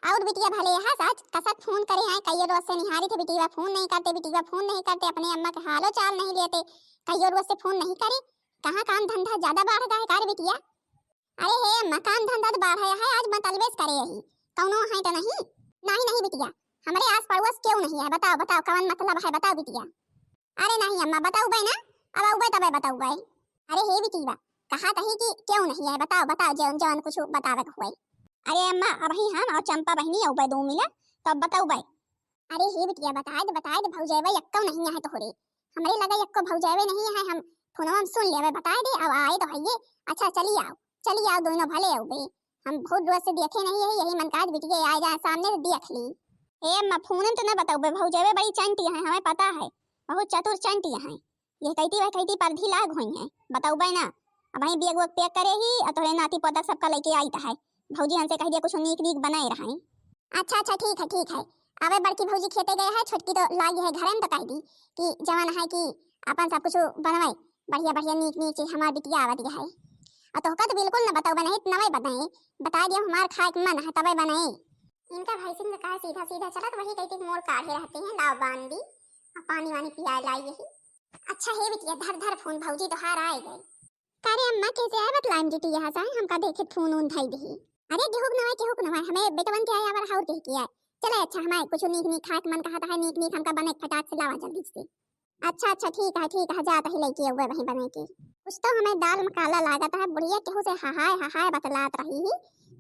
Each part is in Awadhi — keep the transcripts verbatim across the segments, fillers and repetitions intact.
और बिटिया भले है सच, कसक फोन करे हैं, कइयो रोज से निहारी थे बिटिया फोन नहीं करते, बिटिया फोन नहीं करते, अपने अम्मा के हालो चाल नहीं लेते, कइयो रोज से फोन नहीं करे। कहाँ काम धंधा ज्यादा बढ़ गया है का रे बिटिया? अरे हे अम्मा, काम धंधा तो बढ़ है, आज मतलबे से करे यही, कौनो है तो नहीं? नहीं नहीं बिटिया, हमारे आस पड़ोस क्यों नहीं है, बताओ बताओ कौन मतलब है, बताओ बिटिया। अरे नहीं अम्मा, बताउबे ना, अब आउबे तबे बताउबे। अरे हे बिटिया, कहा तही कि क्यों नहीं है, बताओ बताओ, जौन जौन कुछ बतावे के हुए। अरे अम्मा, अबही हम और चंपा बहिनी आउबे दो मिला, तब बताउबे। अरे हे बिटिया, बताए दे, बताए दे, भौजैबे यक्को नहीं है तोहरे, हमरे लगे यक्को भौजैबे नहीं है, हम फोनवा में सुन लेबे, बताए दे, अब आए तो हइये। अच्छा चली आओ, चली आओ दोनों, भले आउबे, हम बहुत रोज से देखे नहीं है, यही मन का आज बिटिया आ जाए सामने तो देख ली। ए अम्मा, फोन में तो ना बताउबे, भौजैबे बड़ी चंटी है, हमें पता है, बहुत चतुर चंटी है। ये कहती वह कहती परधी लाग हुई है, बताउबे ना। अब वहीं बैग वैग पैक करे ही, और तोहरे नाती पोता सबका लेके आई है। भौजी हमसे कह दिया कुछ नीक नीक बनाए रहे। अच्छा अच्छा, ठीक है ठीक है। अबे बड़की भौजी खेते गए है, छोटकी तो लागी है घरे में, तो कह दी कि जवन है कि अपन सब कुछ बनवाई, बढ़िया बढ़िया नीक नीक चीज हमार बिटिया आवत है। और तोहका तो बिल्कुल न बताउबे, नहीं तो नवे बनाई, बताए दियो हमार खाए के मन है तबे बनाई। इनका भैंसिन के कहे सीधा सीधा चलत, वही कह के मोर काढ़े रहते हैं, लाओ बांध दी, अब पानी वानी पिया लाई यही। अच्छा हे बिटिया, धर धर फोन, भौजी तोहार आए गए। का रे अम्मा, कैसे आए बतलाइम जुटी यहाँ से, हमका देखे फोन उन धई दही। अरे केहू के नवाई, केहू के नवाई, हमें बेटवन के आए आवर हाउर कह के आए। चले अच्छा, हमारे कुछ नीक नीक खाए के मन कहत है, नीक नीक हमका बने के फटाक से लावा जल्दी से। अच्छा अच्छा, ठीक है ठीक है, जात ही लेके आउबे वहीं बने के। कुछ तो हमें दाल में काला लागत है, बुढ़िया केहू से हहाय हहाय बतलात रही ही,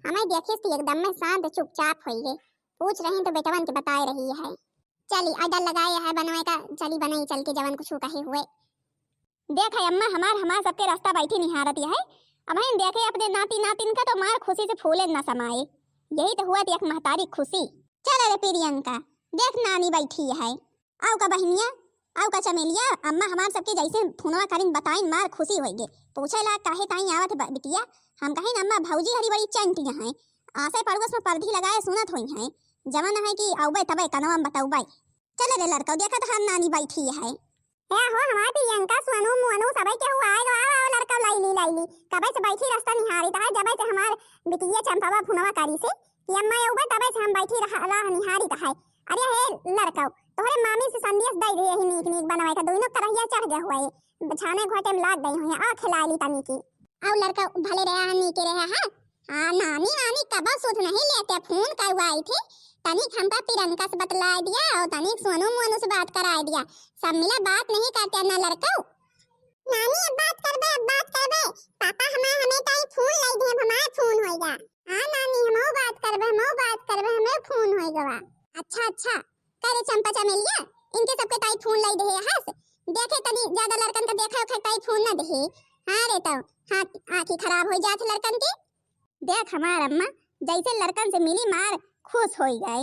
हमें देखिस तो एकदम में शांत चुपचाप होई गई। पूछ रही तो बेटवन के बताए रही है। चली, order लगाए है बनवे का, चली बनाई चल के जवन कुछ कहे हुए। देख है अम्मा, हमार, हमार सबके रास्ता बैठी निहारत है। अब हम देखे अपने नाती नातिन का तो मार खुशी से फूले न समाए। यही तो हुआ थी एक महतारी खुशी। चल रे प्रियंका, देख नानी बैठी है। आओ का बहिनिया, आओ का चमेलिया, अम्मा हमार सबके जैसे फोनवा करिन बताइन मार खुशी होई गे। पूछे ला काहे ताई आवत है ब-, बिटिया? हम कहिन अम्मा भौजी हरी बड़ी चंटी हैं, आसे पड़ोस में परधी लगाए सुनत होई हैं, जवन है कि आउबे तबे कनवा में बताउबे। चल रे लड़का, देखत हम नानी बैठी है। ए हो हमार प्रियंका, सोनू, मोनू, सबे केहू आए गो, आओ, आओ लड़का, लाइली, लाइली। कबे से बैठी रास्ता निहारी त है, जबे से हमार बिटिया चंपावा फुनवा करी से कि अम्मा आउबे, तबे से हम बैठी रह, राह निहारी त है। अरे हे लड़का, तोहरे मामी से संदेश दे दे यही नीक नीक बनवाए का, दोनों करहिया चढ़ गए हुए, छाने घोटे में लाग गई हुई है, आ खिलाइली तनी की। आओ लड़का, भले रहे है, नीके रहे है। हाँ, नानी वानी कबो सुध नहीं लेते, फोन करवाई थी, तनिक हमका प्रियंका से बतलाए दिया और तनिक सोनू मोनू से बात कराए दिया, सब मिला बात नहीं करते ना लड़कऊ। नानी अब बात करबे, अब बात करबे, पापा हमार हमें ताई फोन लाई दे, अब हमार फोन होएगा। हाँ नानी, हमहू बात करबे, हमहू बात करबे, हमें फोन होएगा। अच्छा अच्छा, करे चंपा चमेलिया, इनके सबके ताई फोन लाई दे हस, देखे तनी ज्यादा लड़कन का देखा ओखे ताई फोन ना दे। हाँ रे तो, हाँ, आँखी खराब हो जात लड़कन के। देख हमार अम्मा, जैसे लड़कन से मिली मार खुश होई गए,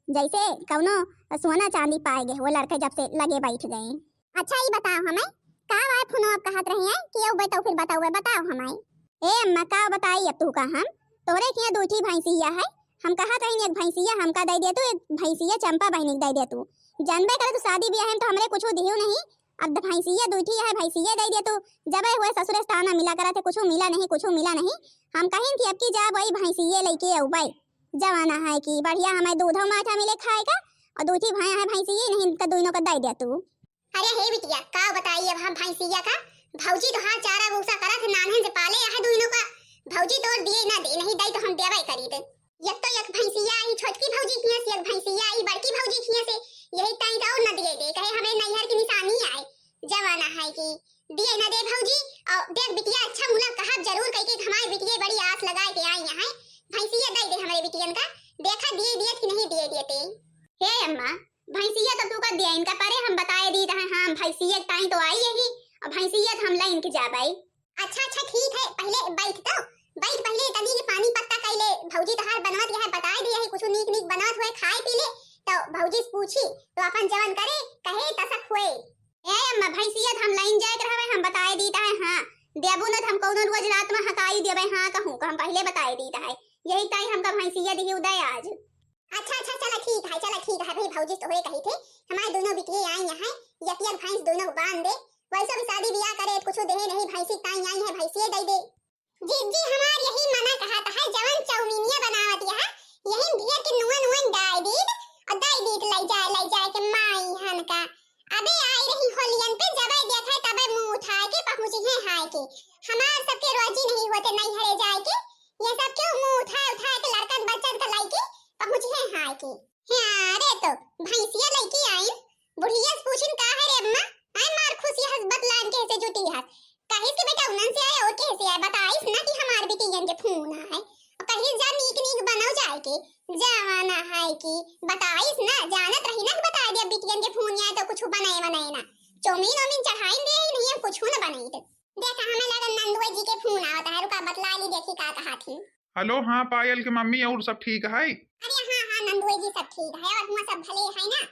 जैसे कौनो सोना चांदी पाए गए वो लड़के जब से लगे बैठ गए। अच्छा ई बताओ हमें, का वाय फुनो अब कहत रही है कि अब बताओ, फिर बताओ, बताओ हमें। ए अम्मा, का बताई अब तू का हम, तोहरे किया दू ठी भैंसिया है, हम कहत रही एक भैंसिया हमका दे दे तू, एक भैंसिया चंपा बहिनी के दे दे तू। जानबे करे तू शादी ब्याह में तो हमरे कुछ दिहियो नहीं, अब भैंसिया दू ठी है, भैंसिया दे दे तू। जबे हुए ससुरे से ताना मिला करत है, कुछ मिला नहीं, कुछ मिला नहीं। हम कहिन कि अब की जाब वही भैंसिये लेके अउबे। जवाना है कि बढ़िया हमें दूधो माठा मिले खाए का, और दू ठी भाई है भैंसिये, नहीं इनका दोनों का दे दे तू। अरे हे बिटिया, का बताई अब हम भैंसिया का, भौजी तो हाथ चारा भूसा करत है, नान्हन से पाले है दोनों का, भौजी तोर दिए ना दे, नहीं दे तो हम देवे करी दे। एक तो एक भैंसिया आई छोटकी भौजी किया से, एक भैंसिया आई बड़की भौजी किया से, यही ताई तो और न दिए दे, कहे हमें नैहर की निशानी आए। जवाना है कि दिए न दे भौजी। और देख बिटिया, अच्छा मुला कहब जरूर कह के, हमारे बिटिया बड़ी आस लगाए के आई यहाँ, भैंसिया दे दे हमारे बिटियन का, देखा दिए दिए कि नहीं दिए दिए ते। हे अम्मा, भैंसिया तो तू का दिया इनका परे, हम बताए दी रहे, हाँ भैंसिया ताई तो आई यही, और भैंसिया तो हम लाई इनके जाबाई। अच्छा अच्छा ठीक है, पहले बैठ तो बैठ, पहले तनी के पानी पत्ता कैले भौजी तहार बनवत यह बताए दिया है, कुछ नीक नीक बनवत हुए खाए पी ले, तो भौजी से पूछी तो अपन जवन करे कहे तसक हुए। ए अम्मा, भैंसिया तो हम लाइन जाए के रहवे, हम बताए दी तहे, हाँ देबू न तो हम कौनो रोज रात में हकाई देबे, हाँ कहूँ का हम पहले बताए दी तहे, यही ताई हमका भैंसिया दिही उदय आज। अच्छा अच्छा, चला ठीक है, चला ठीक है भाई, भौजी तोहरे कही थे, हमारे दोनों बिटिये आई यहाँ, यकिया भैंस दोनों को बांध दे, वैसे भी शादी ब्याह करे कुछ देहे नहीं, भैंसी ताई आई है, भैंसिये दे दे। जीजी हमार यही मना कहत है, जवन चौमिनिया बनावत यह, यही भियर के नुआ का। अबे आई रही होलियन पे, जबे देखे तबे मुँह उठाए के पहुँची है हाय के। हमार सबके रोजी नहीं होते नैहरे जाए के, ये सब क्यों मुँह उठाए उठाए के लड़कन बच्चन का लाई के पहुँची है हाय के। हाँ रे, तो भैंसिया लइके आइन, बुढ़िया से पूछिन, "का है रे अम्मा?" आय मार खुशी हंस बतलाइन के से जुटी हस। कहिस कि बेटा उनन से आए और कैसे आए, बताइस ना कि हमार बिटियन के फोन आए। और कहिस जा नीक नीक बनौ जाए के, जवाना है कि बताइस ना, जानत रही ना कि बताए दे बिटियन के फोन आए तो कुछ बनाए बनाए ना। चौमीन ओमीन चढ़ाइन दे ही नहीं, कुछ न बनाई दे। देखा हमें लगन नंदुआ जी के फोन आवत है, रुका बतला ली देखी का कहा थी। हेलो, हाँ पायल के मम्मी, और सब ठीक है? अरे हाँ हाँ नंदुआ जी सब ठीक है, और हुआ सब भले है ना?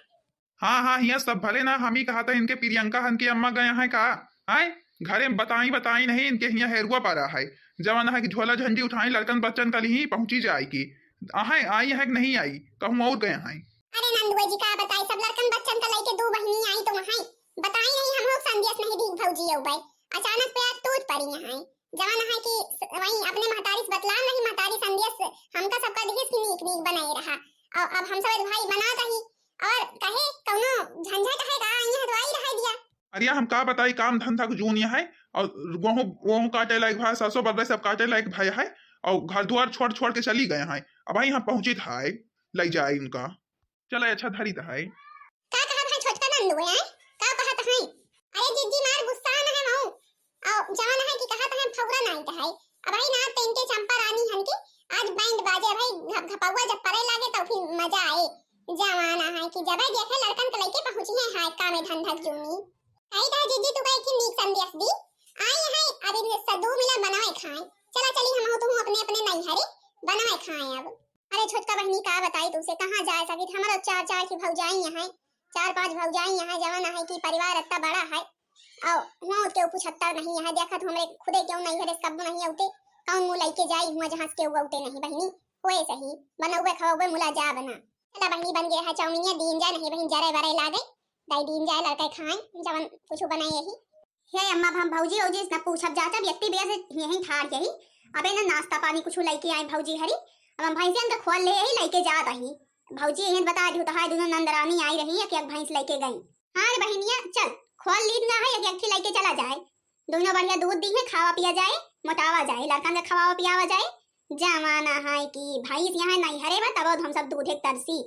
हाँ हाँ, हियाँ सब भले ना। हम ही कहा था इनके प्रियंका हन के अम्मा गए हैं का? आए घरे में बताई बताई नहीं, इनके हियाँ हेरुआ पड़ा है। जवन है कि झोला झंडी उठाई लड़कन बच्चन का लिही पहुँची जाए की। आहे आई है कि नहीं आई, कहूँ और गए हैं। अरे नंदुआ जी का बताई, सब लड़कन बच्चन का लेके दो बहिनी आई तो वहाँ बताई नहीं, हम लोग संदेश नहीं दी भौजी अउबे। अचानक पे आज तूत पड़ी यहाँ। जवन है कि स-, वही अपने महतारी से बतलान नहीं, महतारी संदेश हमका सबका दिहिस कि नीक नीक बनाए रहा। और अब हम सब भाई बना दही और कहे कौनो झंझट है का, यहाँ तो आई रहा दिया। अरे हम का बताई, काम धंधा के जून यहाँ है और गोहूँ, गोहूँ काटे लायक भाई, सरसों बरबे सब काटे लायक भाई है और घर द्वार छोड़ छोड़ के चली गए हैं। अब भाई हम पहुँचित है, ले जाए उनका। चला अच्छा धरी दहाई। का कहत है छोटका नंदू है? का कहत है? अरे जिज्जी मार गुस्सा न है मऊ। और जवन है कि कहत है फौरन आई दहाई। अब भाई ना तेन के चंपा रानी हन की आज बैंड बाजे भाई, घप घपौआ जब पड़े लागे तो फिर मजा आए। जवाना है कि जब देखे लड़कन के लइके पहुँची है हाय कामे धंधक जूनी। कही दहा जिज्जी तू कहे कि नीक संदेश दी। आई है अब इनसे दू मिला बनावे खाए। चला चली हम तू अपने अपने नैहरे बनावे खाए अब। अरे छोटका बहिनी का बताई तुमसे, कहाँ जाए सकित, हमारा चार चार की भौजाई यहाँ, चार पांच भौजाई यहाँ, जवन है कि परिवार इतना बड़ा है। और हुआ उठ के पूछत्ता नहीं है, देखत हमरे खुदे क्यों नहीं है, सब नहीं होते, कौन मुँह लेके जाई हुआ जहाँ से केहू उठे नहीं बहिनी, होए सही, बनौबे खवौबे मुला जा बना। चला बहिनी बन गए है चाउमीनिया, दीन जाए नहीं बहिन, जरे बरे लागे, दाई दीन जाए लड़के खाए, जवन कुछ बनाए यही। हे अम्मा, अब हम भौजी औजी से न पूछब जाचब, यत्ती बेर से यहीं ठाड़ यही। अबे न नाश्ता पानी कुछ लइके आई भौजी हरी। अब हम भैंसियन के खोल ले यही लइके जात अही। भौजी यहीं बता दिहु तो हाय दुनो नंदरानी आई रही, एक एक भैंस लइके गई। हाँ रे बहिनिया, चल खोल लीद ना है, एक एक ठे लइके चला जाए। दुनो बढ़िया दूध दी है, खावा पिया जाए, मोटावा जाए, लड़कन के खवावा पियावा जाए। जमाना है कि भैंस यहाँ नहीं हरे बा, तब हम सब दूध एक तरसी।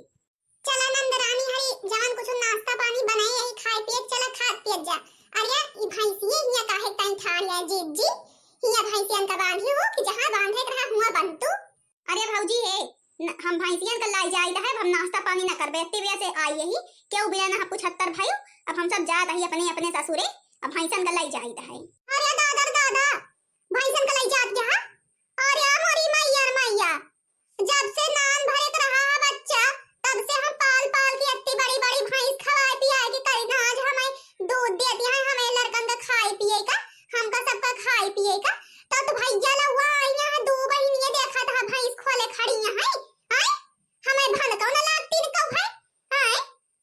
चला नंद रानी हरी जवन कुछ नाश्ता पानी बनाए यही खाए पिए, चला खात पियत जा। अरे ई भैंसिए हिया काहे ताई ठाड़ है जिज्जी? हिया भैंसियन का बांधी हो कि जहाँ बांधे के रहा हुआ बंतू। अरे भौजी हे, न, हम भैंसियन का लाई जाई है, हम नाश्ता पानी ना करबे, इतने बेर से आई यही, केहू बिना ना पूछत्तर भयो, अब हम सब जात ही अपने अपने ससुरे, अब भैंसन का लाई जाई है। अरे दादा रे दादा, भैंसन का लाई जात यहाँ? अरे मोरी मैया रे मैया, जब से नान भरे के रहा है बच्चा, तब से हम पाल पाल के इतनी बड़ी बड़ी भैंस खवाए पियाए के करी ना। आज हमें दूध देती है, हमें लड़कन का खाए पिए का, हमका सबका खाए पिए का। तो, तो भैया लउआ आई यहाँ, दो बहिनिया देखा था भैंस खोले खड़ी यहाँ, आए? हमें भनकौ ना लागती न कौ है, आए?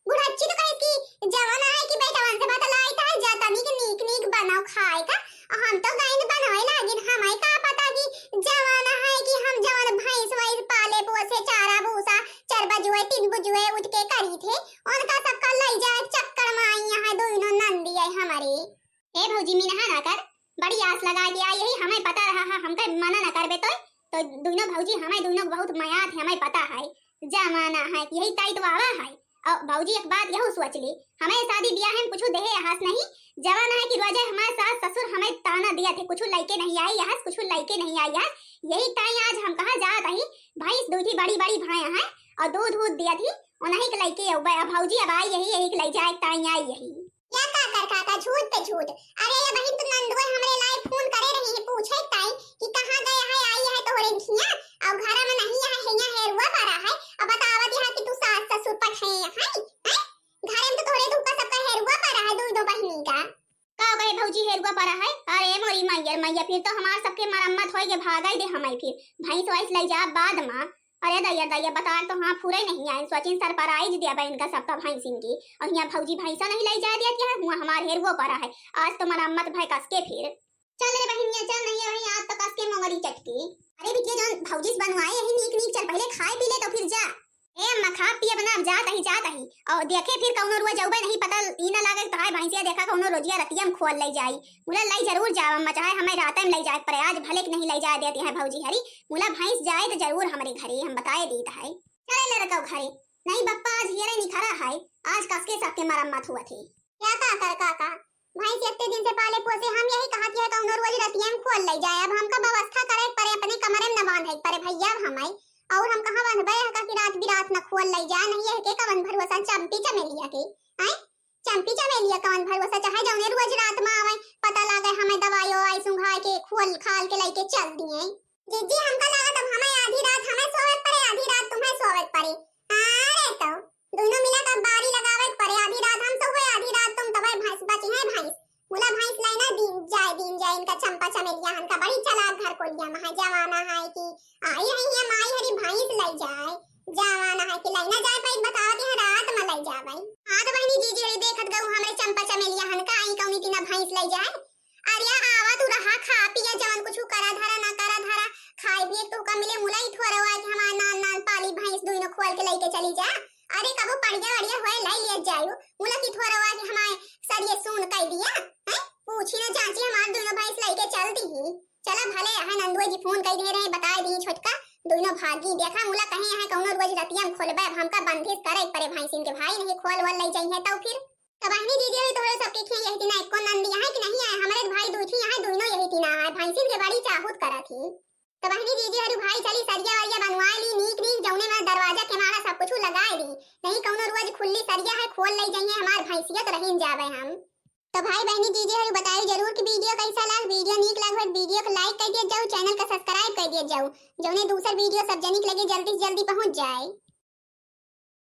बुढ़च्ची तो कहे कि जवन है कि बेटवन से बतलाई त है, जा तनी के नीक नीक बनाओ खाए का। और हम तो गइन बनवे लागिन, हमें का पता कि जवन है कि हम जवन भैंस वैस पाले पोसे, चारा भूसा, चार बजुए, तीन बजुए उठ के करी थे, उनका सबका लई जाए चक्कर में आई यहाँ दोनों नंदी है हमारे। ए भौजी, मिनहा ना कर, बड़ी आस लगा के आई यही, हमें पता रहा है, हमके मना ना करबे तो, तो दोनों भौजी हमें दोनों बहुत मयात है, हमें पता है, जमाना है, यही ताई तो आवा है। और भौजी एक बात यहू सोच ली, हमें शादी ब्याह में कुछ देहे हस नहीं, जमाना है कि रोजे हमारे सास ससुर हमें ताना दिया थे, कुछ लइके नहीं आई हस, कुछ लइके नहीं आई हस, यही ताई आज हम कहा जात ही, भैंस दूधी बड़ी बड़ी भाया है और दूध दूध दिया थी, उन्हीं के लइके अब भौजी अब आई यही, यही के लई जाए ताई आई यही। या काकर काका, झूठ पे झूठ। अरे ये बहिन, तू नंदुआ हमरे लाए फोन करे रही है, पूछे ताई कि कहाँ गया है, आई है तोहरे घिया, और घर में नहीं है, हिया हेरुआ पड़ा है, अब बतावत यहाँ कि तू सास ससुर पठे है, हैं? घरे में तो तोहरे धूपा सबका हेरुआ पड़ा है, दोनों बहिनी का। का कहे भौजी हेरुआ पड़ा है? अरे मोरी मैया रे मैया, फिर तो हमार सबके मरम्मत होई के भागाई दे हमाई फिर। भैंस वैस लई जा बाद में। अरे दैया, दैया, बता तो हाँ, फुरे नहीं आए। सोचिन सरप्राइज दिया बा इनका सबका भैंसिन की। और यहाँ भौजी भैंसा नहीं ले जाए दिया क्या? हुआ हमार हेरुओ पड़ा है। आज तो मरम्मत भय कस के फिर। चल रे बहिनिया, चल नहीं है वही आज तो कस के मोंगरी चटकी। अरे बिटिया, जौन भौजी से बनवाए यही नीक नीक, चल पहले खाए पी ले तो फिर जा। ए अम्मा, खा पी अपना, अब जात ही, जात ही। और देखे फिर कौनो रोज अउबे नहीं, पता ई ना लागे कि तोहार भैंसिया देखा कौनो रोजिया रतिया में खोल लई जाई। मुला लई जरूर जाब अम्मा, चाहे हमें राते में लई जाए पड़े, आज भले कि नहीं लई जाए देती हैं भौजी हरी। मुला भैंस जाए तो जरूर हमरे घरे, हम बताए देत है। चले ले रखो घरे। नहीं बप्पा, आज हियरे निखरा है, आज कसके सबके मरम्मत हुआ थी। क्या काका, काका, भैंस इतने दिन से पाले पोसे, हम यही कहा कि है कौनो रोज रतिया में खोल लई जाए। अब हमका व्यवस्था करे के पड़े, अपने कमरे में न बांधे के पड़े भैया अब हमें। और हम कहाँ बांधबे है कि रात बिरात न खोल लई जाए, नहीं है के कवन भरोसा चंपी चमेलिया के, हैं? चंपी चमेलिया कवन भरोसा, चाहे जौने रोज रात में आवे, पता लागे हमें दवाई ववाई सुंघाए के खोल खाल के लेके चल दिए। जीजी, हमका लागत अब हमें आधी रात हमें सोवे के पड़े, आधी रात तुम्हें सोवे के पड़े। अरे तो दोनों मिला के बारी लगावे के पड़े, आधी रात हम सोवे, आधी रात तुम, तबे भैंस बची है भैंस। मुला भैंस लाई ना दीन जाए, दीन जाए इनका चंपा चमेलिया हन का, बड़ी चालाक घर कोलिया में है, जमाना है कि आई है ये माई हरी भैंस लाई जाए, जमाना है कि लाई ना जाए, पर बतावत है रात में लाई जावे। हाँ तो बहनी जीजी हरी देखत गऊ हमरे चंपा चमेलिया हन का आई कौनी तीना भैंस लाई जाए। अरे आवा तू रहा, खा पिया, जवन कुछ करा धरा ना करा धरा, खाए पिए तू का मिले मुला ही थोड़ा हुआ कि हमारे नान नान पाली भैंस दुइनो खोल के लेके चली जा। अरे कबो पड़िया वड़िया होए लाई ले जायु, मुला की थोड़ा हुआ कि हमारे सरिये सून कह दिया, हैं? पूछी ना चाची हमार दुइनो भैंस लेके चल दी ही। चला भले यहाँ नंदुआ जी फोन कह दे रहे, बताए दी छोटका, दुइनो भागी। देखा मुला कहीं यहाँ कौनो रोज रतिया में खोलबे, अब हमका बंदिश करे पड़े भैंसिन के, भाई नहीं खोल वोल ले जाइए तो फिर। तो बहनी जीजी हरी तोहरे सबके खिया यही तीना एको नंदी है कि नहीं है, हमरे भाई दुई थी यहाँ दुइनो यही तीना है, भैंसिन के बड़ी चाहूत करा थी। तो बहनी जीजी हरी भाई चली सरिया वरिया बनवाए ली, नीक नीक जौने में दरवाजा के मारा सब कुछ लगाए ली, नहीं कौनो रोज खुल्ली सरिया है खोल ले जाइए हमार भैंसिया तो रहीन जावे हम। तो भाई बहनी जीजी हरी बताई जरूर कि वीडियो कैसा लाग, वीडियो नीक लाग हो वीडियो को लाइक कर दिया जाओ, चैनल का सब्सक्राइब कर दिया जाओ, जौने दूसर वीडियो सब जनिक लगे जल्दी से जल्दी पहुँच जाए।